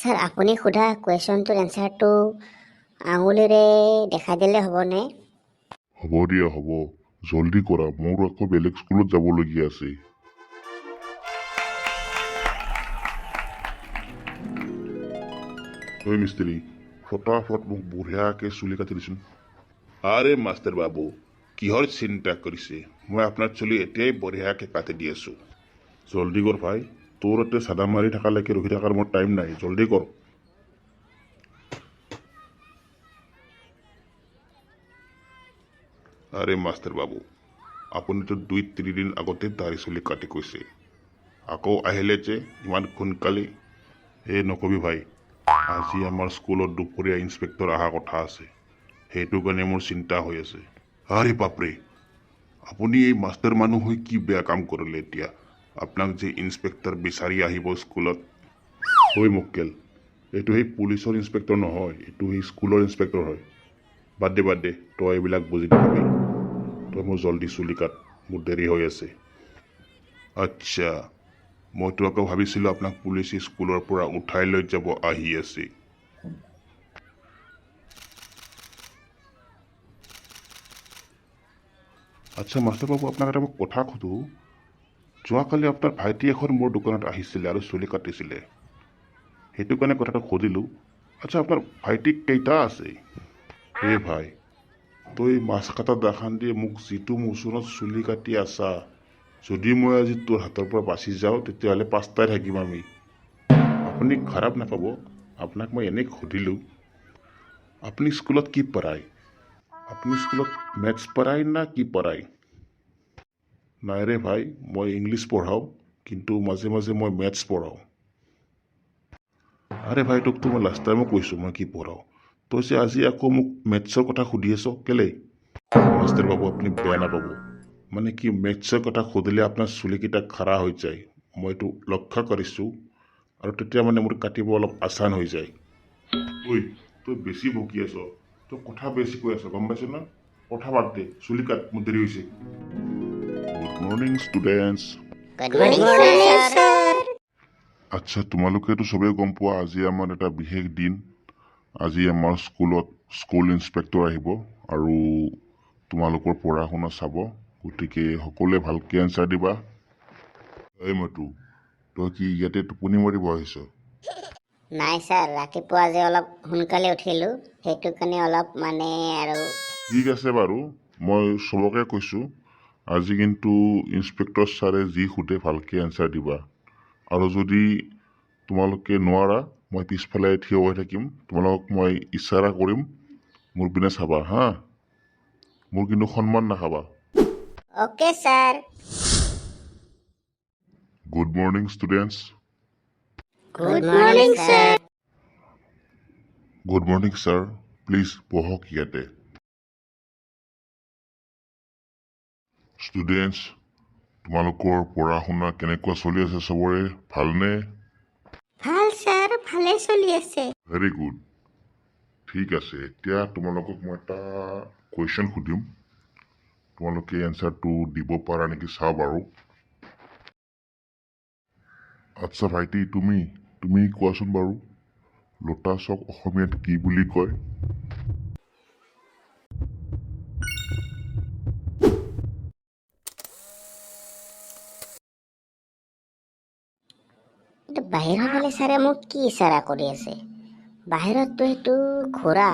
Sir, আপুনি সোধা কুৱেশ্যনটোৰ এনচাৰটো আঙুলিৰে দেখাই দিলে হ'বনে? হ'ব দিয়া, হ'ব। জলদি কৰা, মোৰ আকৌ বেলেগ স্কুলত যাবলগীয়া আছে। ঐ মিস্ত্ৰী, ফটাফট মোক বঢ়িয়াকৈ চুলি কাটি দিচোন। আৰে মাষ্টাৰ বাবু, কিহৰ চিন্তা কৰিছে? মই আপোনাৰ চুলি এতিয়াই বঢ়িয়াকৈ কাটি দি আছোঁ। জলদি কৰ ভাই, তোৰ ইয়াতে চাদা মাৰি থকালৈকে ৰখি থকাৰ মোৰ টাইম নাই, জলদি কৰ। আৰে মাষ্টাৰ বাবু, আপুনিতো 2-3 দিন আগতে দাড়ি চুলি কাটি কৈছে, আকৌ আহিলে যে ইমান সোনকালে? এই নকবি ভাই, আজি আমাৰ স্কুলত দুপৰীয়া ইনস্পেক্টৰ অহা কথা আছে, সেইটো কাৰণে মোৰ চিন্তা হৈ আছে। আৰে বাপৰে, আপুনি এই মাষ্টাৰ মানুহ হৈ কি বেয়া কাম কৰিলে এতিয়া? আপোনাক যে ইনস্পেক্টৰ বিচাৰি আহিব স্কুলত। ঐ মক্কেল, এইটো সেই পুলিচৰ ইনস্পেক্টৰ নহয়, এইটো সেই স্কুলৰ ইনস্পেক্টৰ হয়। বাদ দে, বাদ দে, তই এইবিলাক বুজি নাপাবি। তই মোৰ জলদি চুলি কাট, মোৰ দেৰি হৈ আছে। আচ্ছা, মইতো আকৌ ভাবিছিলোঁ আপোনাক পুলিচে স্কুলৰ পৰা উঠাই লৈ যাব আহি আছে। আচ্ছা মাষ্টাৰ বাবু, আপোনাক এটা মই কথা সোধোঁ। যোৱাকালি আপোনাৰ ভাইটি এখন মোৰ দোকানত আহিছিলে আৰু চুলি কাটিছিলে, সেইটো কাৰণে কথাটো সুধিলোঁ। আচ্ছা, আপোনাৰ ভাইটিক কেইটা আছে? হে ভাই, তই মাছ কটা দাখন দি মোক যিটো মোচনত চুলি কাটি আছা, যদি মই আজি তোৰ হাতৰ পৰা বাচি যাওঁ, তেতিয়াহ'লে পাঁচটাই থাকিম আমি। আপুনি খাৰাপ নাপাব, আপোনাক মই এনেই সুধিলোঁ। আপুনি স্কুলত কি পঢ়ায়? আপুনি স্কুলত মেথছ পঢ়ায় না কি পঢ়ায়? নাই ৰে ভাই, মই ইংলিছ পঢ়াওঁ, কিন্তু মাজে মাজে মই মেথছ পঢ়াওঁ। আৰে ভাই, তোকতো মই লাষ্ট টাইমো কৈছোঁ মই কি পঢ়াওঁ, তই যে আজি আকৌ মোক মেথছৰ কথা সুধি আছ কেলেই? মাষ্টাৰ বাবু, আপুনি বেয়া নাপাব, মানে কি মেথছৰ কথা সুধিলে আপোনাৰ চুলিকেইটা খাৰা হৈ যায়, মই এইটো লক্ষ্য কৰিছোঁ, আৰু তেতিয়া মানে মোৰ কাটিব অলপ আচান হৈ যায়। ঐ, তই বেছি বকি আছ, তই কথা বেছি কৈ আছ, গম পাইছ না? কথা বাদ দে, চুলি কাট, মোৰ দেৰি হৈছে। Good morning students. Good morning sir. আচ্ছা, তোমালোকেতো চবেই গম পোৱা আজি আমাৰ এটা বিশেষ দিন। আজি আমাৰ স্কুলত স্কুল ইনস্পেক্টৰ আহিব আৰু তোমালোকৰ পঢ়া শুনা চাব, গতিকে সকলোৱে ভালকৈ এনচাৰ দিবা। এই মইতো, তই কি ইয়াতে টোপনি মাৰিব আহিছ? নাই ছাৰ, ৰাতিপুৱা যে অলপ সোনকালে উঠিলোঁ, সেইটো কাৰণে অলপ মানে আৰু। ঠিক আছে বাৰু, মই চবকে কৈছোঁ, আজি কিন্তু ইনস্পেক্টৰ ছাৰে যি সোধে ভালকৈ এনচাৰ দিবা, আৰু যদি তোমালোকে নোৱাৰা, মই পিছফালে থিয় হৈ থাকিম, তোমালোকক মই ইচাৰা কৰিম, মোৰ পিনে চাবা হা, মোৰ কিন্তু সন্মান নাখাবা। Okay sir. Good morning students. Good morning sir. Good morning sir, please বহক ইয়াতে। ষ্টুডেণ্টছ, তোমালোকৰ পঢ়া শুনা কেনেকুৱা চলি আছে? চবৰে ভালনে? ভাল ছাৰ, ভালে চলি আছে। Very good. ঠিক আছে, এতিয়া তোমালোকক মই এটা কুৱেশ্যন সুধিম, তোমালোকে এনচাৰটো দিব পাৰা নেকি চাওঁ বাৰু। আচ্ছা ভাইটি, তুমি কোৱাচোন বাৰু, লোটাছক অসমীয়াত কি বুলি কয়? এইটো বাহিৰৰ ফালে ছাৰে মোক কি ইচাৰা কৰি আছে? বাহিৰততো সেইটো ঘোঁৰা।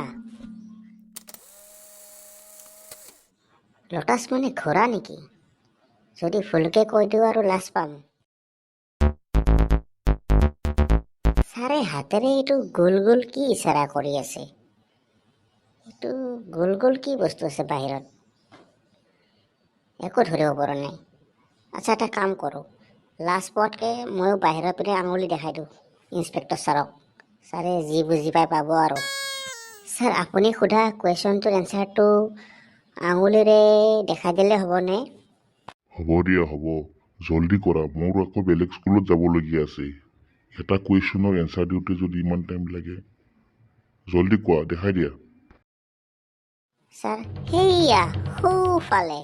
লোটাছ মানে ঘোঁৰা নেকি? যদি ভুলকে কৈ দিওঁ আৰু লাজ পাম। ছাৰে হাতেৰে এইটো গোল গোল কি ইচাৰা কৰি আছে? এইটো গোল গোল কি বস্তু আছে বাহিৰত? একো ধৰিব পৰা নাই। আচ্ছা, এটা কাম কৰোঁ, লাজ পোৱাতকৈ ময়ো বাহিৰৰ পিনে আঙুলি দেখাই দিওঁ ইনস্পেক্টৰ ছাৰক, ছাৰে যি বুজি পাই পাব আৰু। ছাৰ, আপুনি সোধা কুৱেশ্যনটোৰ এনচাৰটো আঙুলিৰে দেখাই দিলে হ'বনে? হ'ব দিয়া, হ'ব। জলদি কৰা, মোৰ আকৌ বেলেগ স্কুলত যাবলগীয়া আছে। এটা কুৱেশ্যনৰ এনচাৰ দিওঁতে যদি ইমান টাইম লাগে। জলদি কোৱা, দেখাই দিয়া। ছাৰ, সেইয়া সোঁফালে।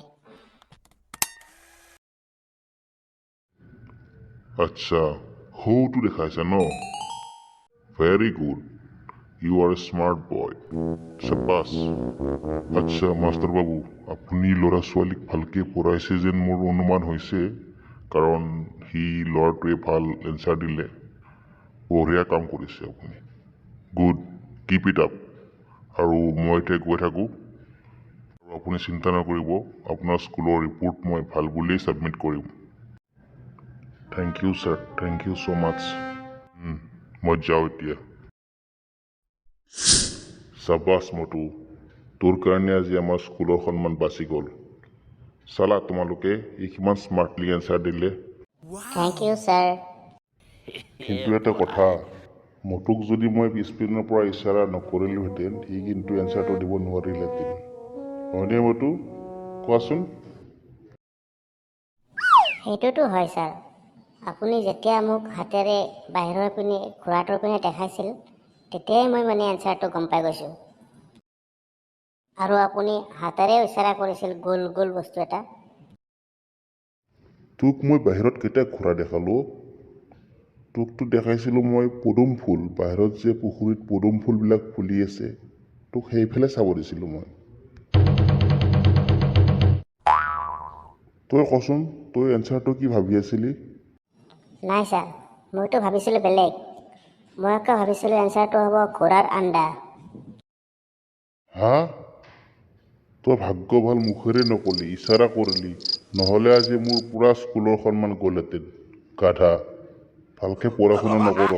আচ্ছা, সৌটো দেখাইছা ন? Very good, you are smart boy, চাবাছ। আচ্ছা মাষ্টৰ বাবু, আপুনি ল'ৰা ছোৱালীক ভালকৈ পঢ়াইছে যেন মোৰ অনুমান হৈছে, কাৰণ সি ল'ৰাটোৱে ভাল এনচাৰ দিলে। বঢ়িয়া কাম কৰিছে আপুনি, গুড, কিপ it up. আৰু মই এতিয়া গৈ থাকোঁ, আৰু আপুনি চিন্তা নকৰিব, আপোনাৰ স্কুলৰ ৰিপৰ্ট মই ভাল বুলিয়েই ছাবমিট কৰিম। Thank you sir, thank you so much. মই যাওঁ এতিয়া। চাবাছ মটু, তোৰ কাৰণে আজি আমাৰ স্কুলৰ সন্মান বাচি গ'ল। চালা তোমালোকে, ই কিমান স্মাৰ্টলি এনচাৰ দিলে। Thank you sir. কিন্তু এটা কথা, মটুক যদি মই পিছপিনৰ পৰা ইচাৰা নকৰিলোহেঁতেন, সি কিন্তু এনচাৰটো দিব নোৱাৰিলেহেঁতেন, হয়নে মটু? কোৱাচোন। সেইটোতো হয় ছাৰ। আপুনি যেতিয়া মোক হাতেৰে বাহিৰৰ পিনে ঘোঁৰাটোৰ পিনে দেখাইছিল, তেতিয়াই মই মানে এনচাৰটো গম পাই গৈছোঁ। আৰু আপুনি হাতেৰেও ইচাৰা কৰিছিল গোল গোল বস্তু এটা। তোক মই বাহিৰত কেতিয়া ঘোঁৰা দেখালোঁ? তোকতো দেখাইছিলোঁ মই পদুম ফুল, বাহিৰত যে পুখুৰীত পদুম ফুলবিলাক ফুলি আছে, তোক সেইফালে চাব দিছিলোঁ মই। তই কচোন, তই এনচাৰটো কি ভাবি আছিলি? নাই ছাৰ, মইতো ভাবিছিলোঁ বেলেগ। মই আকৌ ভাবিছিলোঁ এনচাৰটো হ'ব ঘোঁৰাৰ আণ্ডা। হা, তই ভাগ্য ভাল মুখেৰে নকলি, ইচাৰা কৰিলি, নহ'লে আজি মোৰ পূৰা স্কুলৰ সন্মান গ'লহেঁতেন। গাধা, ভালকৈ পঢ়া শুনা নকৰ।